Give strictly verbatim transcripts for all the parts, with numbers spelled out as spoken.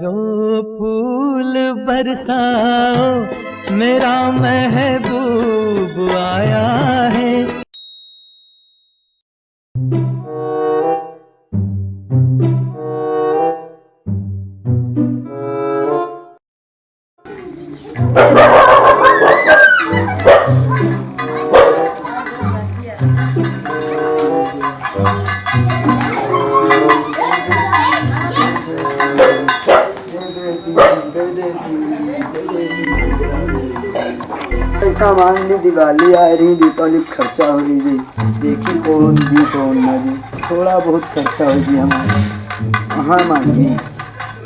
रो फूल बरसाओ, मेरा महबूब आया है। पैसा मांग ली, दिवाली आ रही, दीपावली क खर्चा हो रही जी। देखी कौन दी, कौन ना दी। थोड़ा बहुत खर्चा हो जी हमारा। कहाँ मांगी?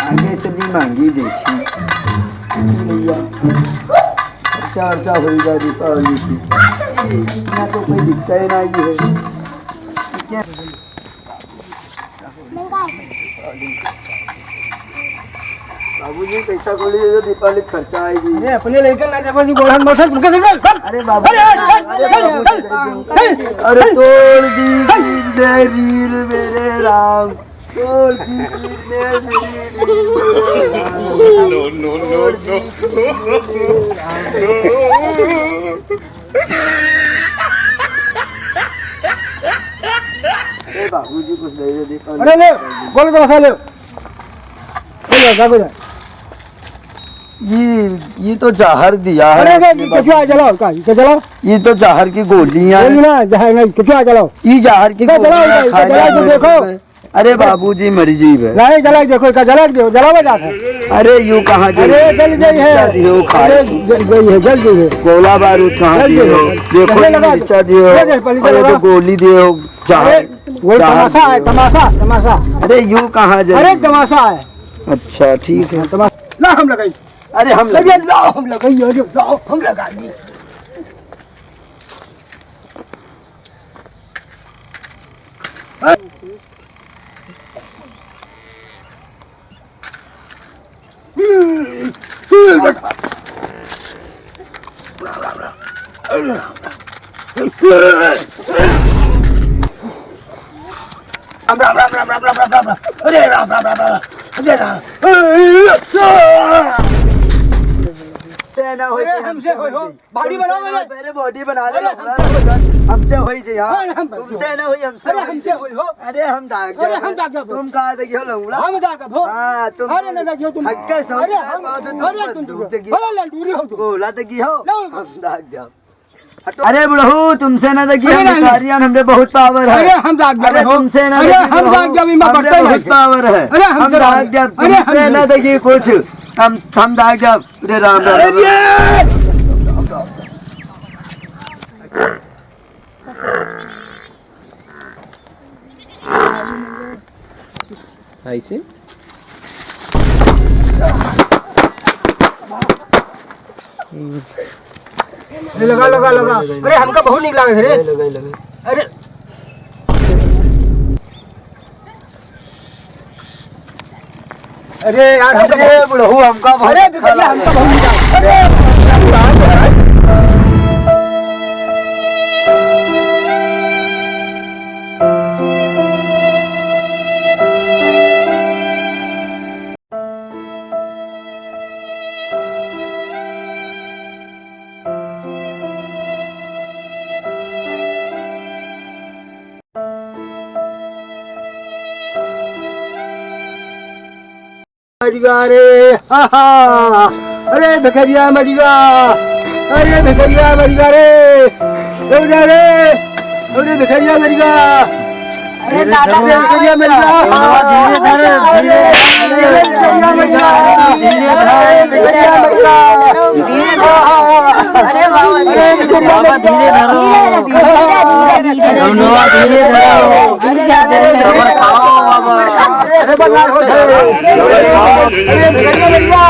आगे चली मांगी देखी। देखी भैया, खर्चा वर्चा होई बा दीपावली की। इतना तो कोई दिखता ही नहीं है। ठीक है? बाबूजी, पैसा कौड़ी दे दो, दीपावली क खर्चा आएगी। अरे, अपने लड़के ना देबो, जी, गोड़न मत, उनके से चल, चल। अरे बाबू, अरे, हट, हट, अरे हट, बाबू, हट, हट। अरे तोड़ दी रील मेरे राम। No, no, no, no. अरे बाबूजी, कुछ दे दे, दे पानी। अरे ले, गोली तो बसा ले। ले, कागज है। ये, ये तो जहर दिया है अरे, इसने अरे, बाबूजी। क्या जलाओ, का, क्या जलाओ? ये तो जहर की गोलियां हैं। गोली ना, जहर नहीं, क्या जलाओ? ये जहर की क्या गोलियां जलाओ, क्या खाई जलाओ, है तो मेरे देखो। से। अरे बाबूजी, मरी जीव है। नहीं, जला के देखो, का जला के देखो, जलावा जात है। अरे, यूं कहाँ जल-, अरे, जल गई है। नीचा दियो, खाए। अरे, जल गई है, जल गई है। गोला बारूद कहाँ जल गई दियो? है। देखो, पहले लगा नीचा दो। दियो। पहले, पहले अरे, लगा। तो गोली दियो, जहाज, अरे, वो जहाज तमाशा है, दियो। तमाशा, तमाशा। अरे, यूं कहाँ जल-, अरे, तमाशा है। अच्छा, ठीक है। तमाशा। ला, हम लगाई। अरे, हम अरे, लगाई। ला, हम लगाई, अरे, ला, हम लगा दी। राम, राम, राम, राम, राम, राम, राम। अरे, राम, राम, राम, राम, राम। अरे, राम। सेना होई अरे, हमसे होई हो। बॉडी बनाओ तुमसे पहले। पहले बॉडी बना ले, अरे, लफड़ा हमसे ना हो जाए। हमसे होई जी, हाँ। अरे, हम तुमसे ना होई, हमसे अरे, होई हमसे जी। होई हो। अरे, हम दाग अरे, जाब। हम दाग जाब। तुम कहाँ दागी हो, लौड़ा? हम दाग जाब हो। हाँ, तुम अरे, ना दागी हो तुम। हक्के सौ अरे, हम, बात है, तुम अरे, मत तुम दुख दुख। दगी। अरे, लंडूरी हो तुम। गोला दगी हो। लौड़ा। हम दाग जाब। हटो। अरे बुढ़ऊ, तुमसे ना दगी, अरे हम नहीं। भिखारियान, हमरे बहुत पावर है। अरे हम दाग जाब अरे हो। तुमसे ना अरे दगी हम बुढ़ऊ, दाग जाब, इमा हमरे बरतन बहुत है। पावर है। अरे हम हम दाग जाब, अरे हम तुमसे दाग ना दगी कुछ। हम, हम दाग जाब। अरे राम, राम, राम। अरे! ऐसे? अरे लगा, लगा, लगा। अरे हमका बहुत नीक लागत है रे। लगा, लगा। अरे। अरे यार, हमका अरे बहुत बुढ़ऊ, हमका बहुत अरे अच्छा बिटिया, लगा। हमका बहुत मजा आया। अरे। मरिगा रे, हा, हा। अरे भिखरिया मरिगा, अरे भिखरिया मरिगा रे, लौड़ा रे, अरे भिखरिया मरिगा। अरे दादा, अरे भिखरिया मरिगा। धीरे धर, धीरे धर, धीरे धर, धीरे धर। अरे भिखरिया मरिगा। धीरे धर। अरे बाबा, अरे भिखरिया बाबा, मरिगा। धीरे धरो। धीरे धर, धीरे धर, धीरे धर। रमनवा, धीरे धरो। अरे बदनाम हो जाए। अरे भिखरिया मरिगा।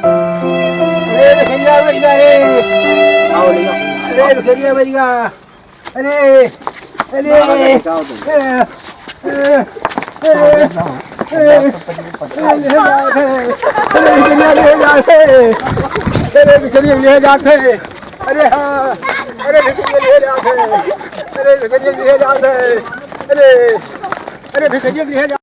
अरे भिखरिया मरिगा रे। अरे भिखरिया मरिगा। अरे, अरे, अरे, अरे, अरे, अरे, अरे, अरे, अरे, अरे, भिखरिया ले जाते। अरे हाँ, अरे, भिखरिया ले जाते। अरे, भिखरिया ले जाते। अरे, अरे, भिखरिया ले जाते।